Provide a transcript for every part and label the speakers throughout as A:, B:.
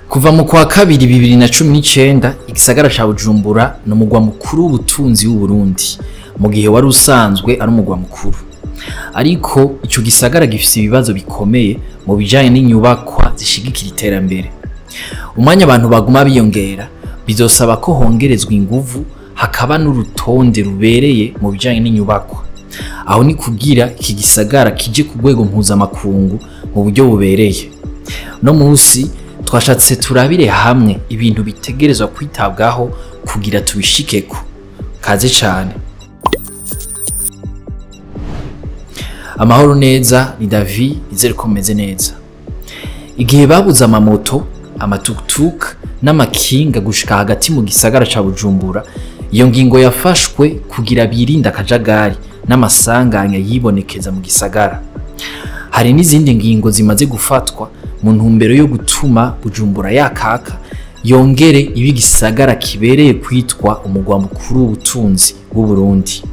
A: Kuva mu kwa kabiri 2019 igisagara ca Bujumbura ni umugwa mukuru w'ubutunzi w'u Burundi, mu gihe wari usanzwe ari umugwa mukuru. Ariko ico gisagara gifise ibibazo bikomeye mu bijanye n'inyubakwa zishigikira iterambere. Umwanya abantu baguma biyongera, bizosaba ko hongerezwa inguvu hakaba n'urutonde rubereye mu bijanye n'inyubakwa. Aho ni kugira iki gisagara kije ku rwego mpuzamakungu mu buryo bubereye. No musi twashatse turabire hamwe ibintu bitegerezwa kwitabwaho kugira tubishikeko. Kaze cane. Amahoro neza ni David, izere ko meze neza. Igihe babuze amamoto, amatuktuk n'amakinga gushika hagati mu gisagara ca Bujumbura, iyo ngingo yafashwe kugira birinde akajagari n'amasanganya yibonekeza mu gisagara. Hari n'izindi ngingo zimaze gufatwa mu ntumbero yo gutuma Bujumbura yakaka yongere ibe igisagara kibereye kwitwa umugwa mukuru w'ubutunzi w'u Burundi.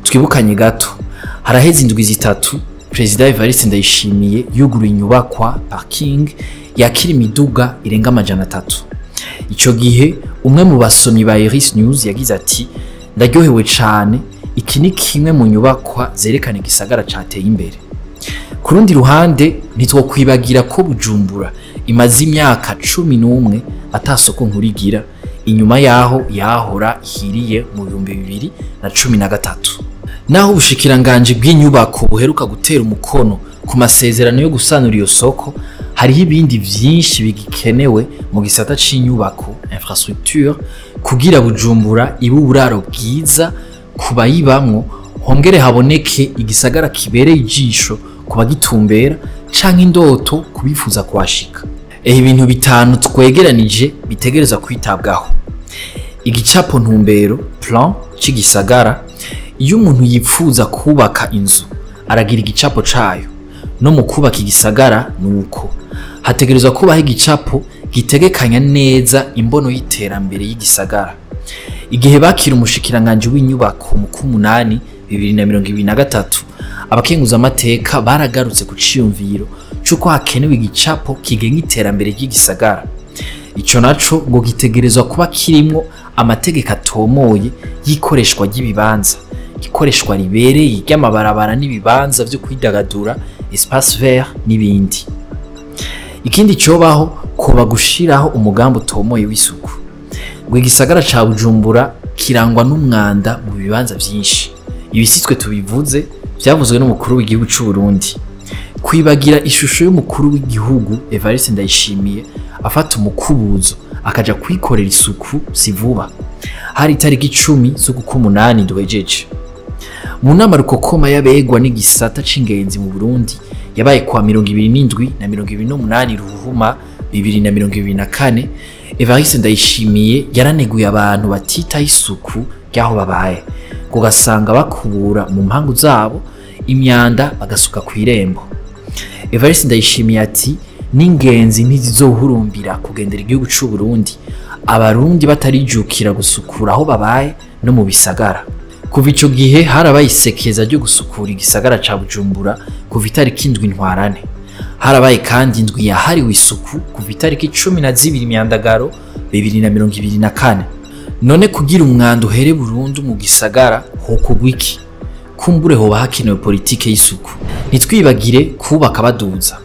A: Twibukanye gato, haraheze indwi zitatu Perezida Evariste Ndayishimiye yuguruye inyubakwa parking yakira imiduga irenga 300. Ico gihe umwe mu basomyi ba Iris News yagize ati: "Ndaryohewe cane, iki ni kimwe mu nyubakwa zerekana igisagara cateye imbere." Ku rundi ruhande ntitwokwibagira ko Bujumbura imaze imyaka 11 atasoko nkurigira, inyuma yaho yahora ihiriye mu 2013. Naho ubushikiranganje bw'inyubako buheruka gutera umukono ku masezerano yo gusanura iyo soko, hariho ibindi vyinshi bigikenewe mu gisata c'inyubako infrastructure kugira Bujumbura ibe uburaro bwiza ku bayibamwo, hongere haboneke igisagara kibereye ijisho ku bagitumbera canke indoto kubifuza kuhashika. Ibintu bitanu twegeranije bitegerezwa kwitabwaho. Igicapo ntumbero plan c'igisagara. Iyo umuntu yipfuza kubaka inzu aragira igicapo cayo. No mu kubaka igisagara nuko hategerezwa kubaho igicapo gitegekanya neza imbono y'iterambere y'igisagara. Igihe bakira umushikiranganje w'inyubako mu kumunani 2023, abakenguza amateka baragarutse ku ciyumviro c'uko hakenewe igicapo kigenga iterambere ry'igisagara. Ico naco ngo gitegerezwa kuba kirimwo amategeko atomoye y'ikoreshwa ry'ibibanza, ikoreshwa ribereye ry'amabarabara n'ibibanza vyo kwidagadura, espace vert n'ibindi. Ikindi cobaho kuba gushiraho umugambi utomoye w'isuku. Ngo igisagara ca Bujumbura kirangwa n'umwanda mu bibanza vyinshi. Ibisitwe tubivuze vyavuzwe n'umukuru w'igihugu c'u Burundi. Kwibagira ishusho y'umukuru w'igihugu Evariste Ndayishimiye afata umukubuzo akaja kwikorera isuku si vuba. Hari itariki 10 z'ukumunani duhejeje. Mu nama rukokoma y'abegwa n'igisata c'ingenzi mu Burundi yabaye kwa 27 na 28 Ruhuma 2024, Evariste Ndayishimiye yaraneguye abantu batitaho isuku ry'aho babaye, ugasanga bakubura mu mpangu zabo imyanda bagasuka kw'irembo. Evariste Ndayishimiye ati: "N'ingenzi ntizizohurumbira kugendera igihugu c'u Burundi abarundi batarijukira gusukura aho babaye no mu bisagara." Kuva ico gihe harabaye isekeza ryo gusukura igisagara ca Bujumbura kuva itariki 7 Ntwarante. Harabaye kandi indwi yahariwe isuku kuva itariki 12 Myandagaro 2024. None kugira umwanda uhere burundu mu gisagara hokogwa iki? Kumbure hoba hakenewe politike y'isuku. Ntitwibagire kubaka baduza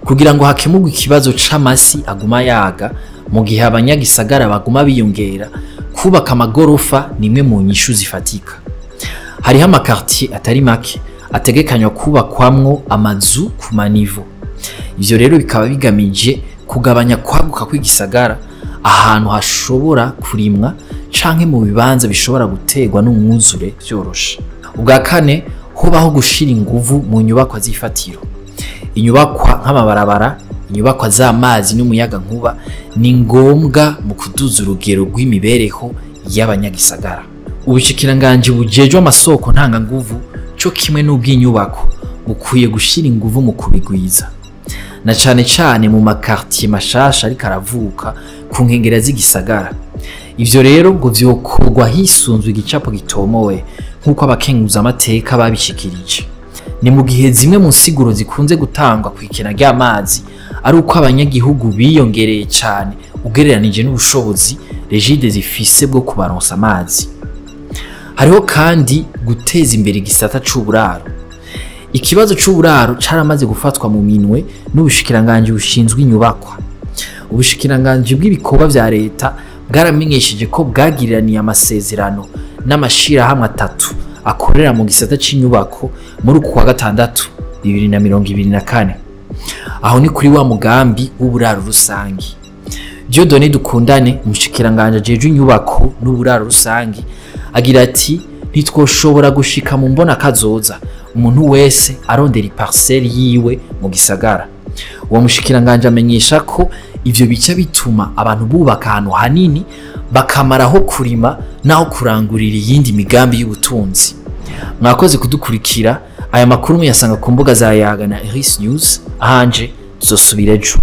A: kugira ngo hakemurwe ikibazo c'amasi aguma yaga mu gihe abanyagisagara baguma biyongera. Kubaka amagorofa ni imwe mu nyishu zifatika. Hariho amakartier atari make ategekanywa kubakwamwo amazu ku manivo. Ivyo rero bikaba bigamije kugabanya kwaguka kw'igisagara ahantu hashobora kurimwa canke mu bibanza bishobora guterwa n'umwuzure vyoroshe. Ubwa kane, hobaho gushira inguvu mu nyubakwa z'ifatiro. Inyubakwa nk'amabarabara, inyubakwa z'amazi n'umuyaga nkuba ni ngombwa mu kuduza urugero rw'imibereho y'abanyagisagara. Ubushikiranganje bujejwe amasoko ntanganguvu co kimwe n'ubw'inyubako bukwiye gushira inguvu mu kubigwiza, na cane cane mu makartier mashasha ariko aravuka ku nkengera z'igisagara. Ivyo rero ngo vyokorwa hisunzwe igicapo gitomowe nk'uko abakenguza amateka babishikirije. Ni mu gihe zimwe mu nsiguro zikunze gutangwa kw'ikena ry'amazi ari uko abanyagihugu biyongereye cyane ugereranije n'ubushobozi Regideso ifise bwo kubaronsa amazi. Hariho kandi guteza imbere igisata c'uburaro. Ikibazo c'uburaro caramaze gufatwa mu minwe n'ubushikiranganji bushinzwe inyubakwa. Ubushikiranganji bw'ibikorwa vya leta bwaramenyesheje ko bwagiriraniye amasezerano n'amashirahamwe atatu akorera mu gisata c'inyubako muri uku kwa gatandatu 2024. Aho ni kuri wa mugambi w'uburaro rusangi. Dieudonné Dukundane, umushikiranganji ajejwe inyubako n'uburaro rusangi, agira ati: "Ntitwoshobora gushika mu mbona kazoza umuntu wese arondera iparcelle yiwe mu gisagara." Uwo mushikiranganji amenyesha ko ivyo bica bituma abantu bubaka ahantu hanini, bakamara aho kurima n'aho kurangurira iyindi migambi y'ubutunzi. Mwakoze kudukurikira. Aya makuru muyasanga ku mbuga za Yaga na Iris News. Ahanje tuzosubira ejo.